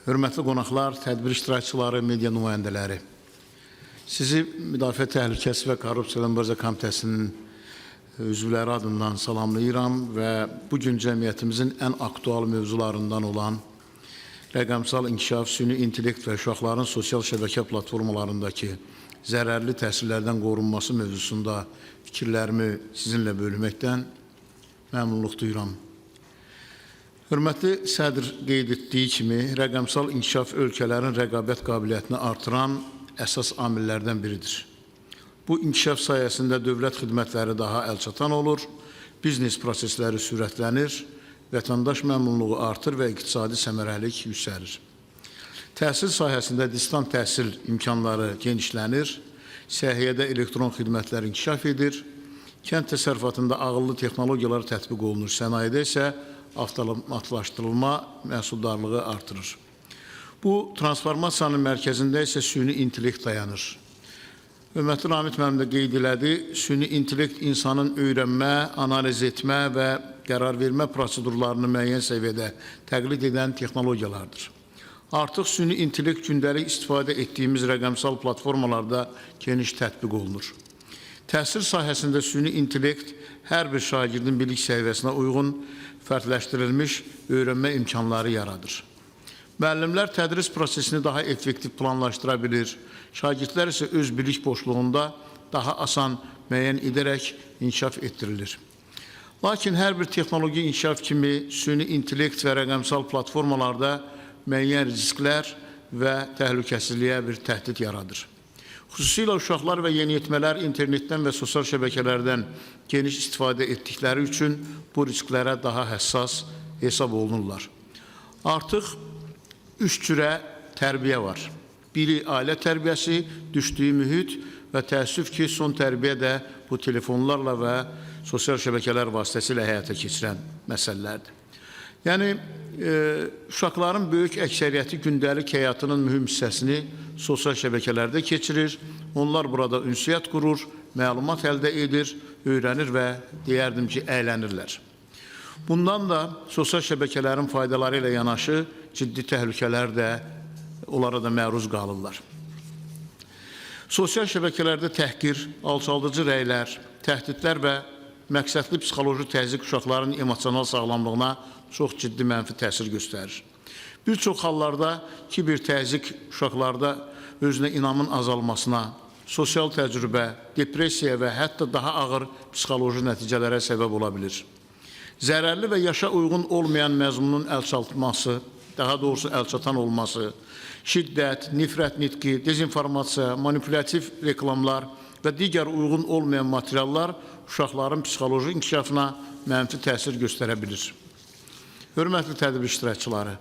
Hörmətli qonaqlar, tədbir iştirakçıları, media nümayəndələri. Sizi Müdafiə Təhlükəsizliyi və Korrupsiya ilə Mübarizə Komitəsinin üzvləri adından salamlayıram və bu gün cəmiyyətimizin ən aktual mövzularından olan rəqəmsal inkişaf, süni intellekt və uşaqların sosial şəbəkə platformalarındakı zərərli təsirlərdən qorunması mövzusunda fikirlərimi sizinlə bölməkdən məmnunluq duyuram. Hörmətli sədr qeyd etdiyi kimi, rəqəmsal inkişaf ölkələrin rəqabət qabiliyyətini artıran əsas amillərdən biridir. Bu inkişaf sayəsində dövlət xidmətləri daha əlçatan olur, biznes prosesləri sürətlənir, vətəndaş məmnunluğu artır və iqtisadi səmərəlilik yüksəlir. Təhsil sahəsində distant təhsil imkanları genişlənir, səhiyyədə elektron xidmətlər inkişaf edir, kənd təsərrüfatında ağıllı texnologiyalar tətbiq olunur, sənayedə isə avtomatlaşdırılma məhsuldarlığı artırır. Bu transformasiyanın mərkəzində isə süni intellekt dayanır. Hörmətli Ramit müəllim də qeyd elədi, süni intellekt insanın öyrənmə, analiz etmə və qərar vermə prosedurlarını müəyyən səviyyədə təqlid edən texnologiyalardır. Artıq süni intellekt gündəlik istifadə etdiyimiz rəqəmsal platformalarda geniş tətbiq olunur. Təhsil sahəsində süni intellekt hər bir şagirdin bilik səviyyəsinə uyğun fərdləşdirilmiş öyrənmə imkanları yaradır. Müəllimlər tədris prosesini daha effektiv planlaşdıra bilir, şagirdlər isə öz bilik boşluğunda daha asan müəyyən edərək inkişaf etdirilir. Lakin hər bir texnoloji inkişaf kimi süni intellekt və rəqəmsal platformalarda müəyyən risklər və təhlükəsizliyə bir təhdid yaradır. Xüsusilə uşaqlar və yeniyetmələr internetdən və sosial şəbəkələrdən geniş istifadə etdikləri üçün bu risklərə daha həssas hesab olunurlar. Artıq üç cürə tərbiyə var. Biri ailə tərbiyəsi, düşdüyü mühit və təəssüf ki, son tərbiyə də bu telefonlarla və sosial şəbəkələr vasitəsilə həyata keçirən məsələlərdir. Yəni, uşaqların böyük əksəriyyəti gündəlik həyatının mühüm hissəsini sosial şəbəkələrdə keçirir. Onlar burada ünsiyyət qurur, məlumat əldə edir, öyrənir və deyərdim ki, əylənirlər. Bundan da sosial şəbəkələrin faydaları ilə yanaşı ciddi təhlükələr də onlara da məruz qalırlar. Sosial şəbəkələrdə təhqir, alçaldıcı rəylər, təhdidlər və məqsədli psixoloji təzyiq uşaqların emosional sağlamlığına çox ciddi mənfi təsir göstərir. Bir çox hallarda kiber təzyiq uşaqlarda özünə inamın azalmasına, sosial təcrübə, depressiya və hətta daha ağır psixoloji nəticələrə səbəb ola bilir. Zərərli və yaşa uyğun olmayan məzmunun əlçatması, daha doğrusu əlçatan olması, şiddət, nifrət nitqi, dezinformasiya, manipulyativ reklamlar və digər uyğun olmayan materiallar uşaqların psixoloji inkişafına mənfi təsir göstərə bilir. Hörmətli tədbir iştirakçıları,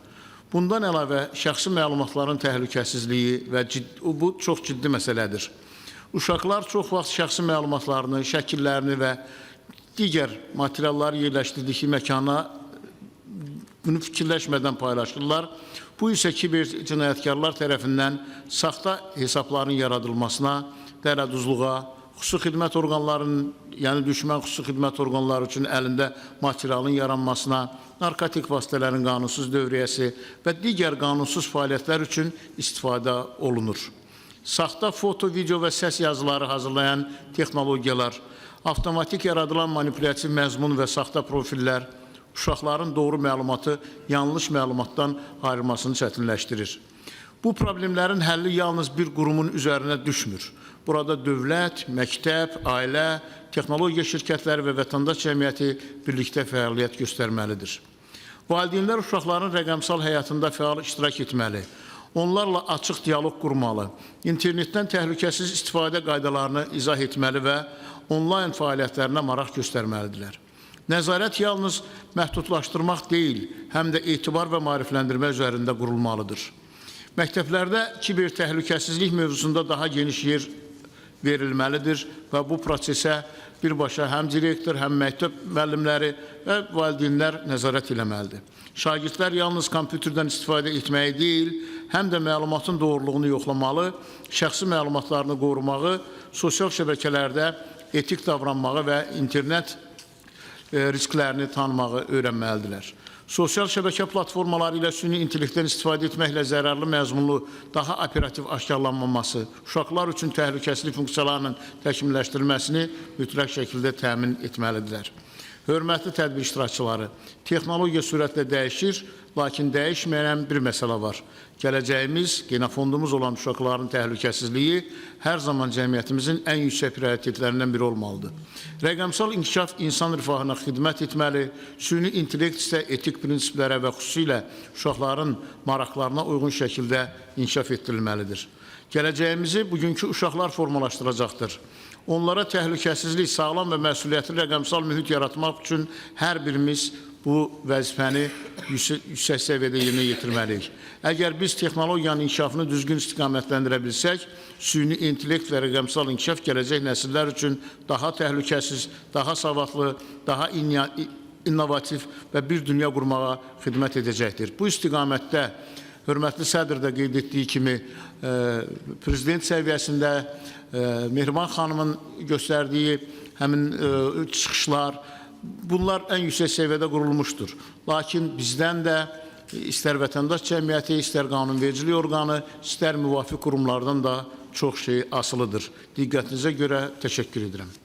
bundan əlavə şəxsi məlumatların təhlükəsizliyi və bu çox ciddi məsələdir. Uşaqlar çox vaxt şəxsi məlumatlarını, şəkillərini və digər materialları yerləşdirdiyi məkana bunu fikirləşmədən paylaşırlar. Bu isə kiber cinayətkarlar tərəfindən saxta hesabların yaradılmasına, dələduzluğa, xüsusi xidmət orqanlarının, yəni düşmən xüsusi xidmət orqanları üçün əlində materialın yaranmasına, narkotik vasitələrin qanunsuz dövriyyəsi və digər qanunsuz fəaliyyətlər üçün istifadə olunur. Saxta foto, video və səs yazıları hazırlayan texnologiyalar, avtomatik yaradılan manipulyativ məzmun və saxta profillər uşaqların doğru məlumatı yanlış məlumatdan ayırmasını çətinləşdirir. Bu problemlərin həlli yalnız bir qurumun üzərinə düşmür. Burada dövlət, məktəb, ailə, texnologiya şirkətləri və vətəndaş cəmiyyəti birlikdə fəaliyyət göstərməlidir. Valideynlər uşaqların rəqəmsal həyatında fəal iştirak etməli, onlarla açıq dialoq qurmalı, internetdən təhlükəsiz istifadə qaydalarını izah etməli və onlayn fəaliyyətlərinə maraq göstərməlidirlər. Nəzarət yalnız məhdudlaşdırmaq deyil, həm də etibar və maarifləndirmə üzərində qurulmalıdır. Məktəblərdə kiber təhlükəsizlik mövzusunda daha geniş yer verilməlidir və bu prosesə birbaşa həm direktor, həm məktəb müəllimləri və valideynlər nəzarət eləməlidir. Şagirdlər yalnız kompüterdən istifadə etməyi deyil, həm də məlumatın doğruluğunu yoxlamalı, şəxsi məlumatlarını qorumağı, sosial şəbəkələrdə etik davranmağı və internet risklərini tanımağı öyrənməlidirlər. Sosial şəbəkə platformaları ilə süni intellektdən istifadə etməklə zərərli məzmunlu daha operativ aşkarlanmaması, uşaqlar üçün təhlükəsizlik funksiyalarının təkmilləşdirilməsini mütləq şəkildə təmin etməlidirlər. Hörmətli tədbir iştirakçıları, texnologiya sürətlə dəyişir, lakin dəyişməyən bir məsələ var. Gələcəyimiz, genofondumuz olan uşaqların təhlükəsizliyi hər zaman cəmiyyətimizin ən yüksək prioritetlərindən biri olmalıdır. Rəqəmsal inkişaf insan rifahına xidmət etməli, süni intellekt isə etik prinsiplərə və xüsusilə uşaqların maraqlarına uyğun şəkildə inkişaf etdirilməlidir. Gələcəyimizi bugünkü uşaqlar formalaşdıracaqdır. Onlara təhlükəsizlik, sağlam və məsuliyyətli rəqəmsal mühit yaratmaq üçün hər birimiz bu vəzifəni yüksək səviyyədə yerinə yetirməliyik. Əgər biz texnologiyanın inkişafını düzgün istiqamətləndirə bilsək, süni intellekt və rəqəmsal inkişaf gələcək nəsillər üçün daha təhlükəsiz, daha savadlı, daha innovativ və bir dünya qurmağa xidmət edəcəkdir. Bu istiqamətdə hörmətli sədr də qeyd etdiyi kimi prezident səviyyəsində Mehriban xanımın göstərdiyi həmin çıxışlar, bunlar ən yüksək səviyyədə qurulmuşdur. Lakin bizdən də istər vətəndaş cəmiyyəti, istər qanunvericilik orqanı, istər müvafiq qurumlardan da çox şey asılıdır. Diqqətinizə görə təşəkkür edirəm.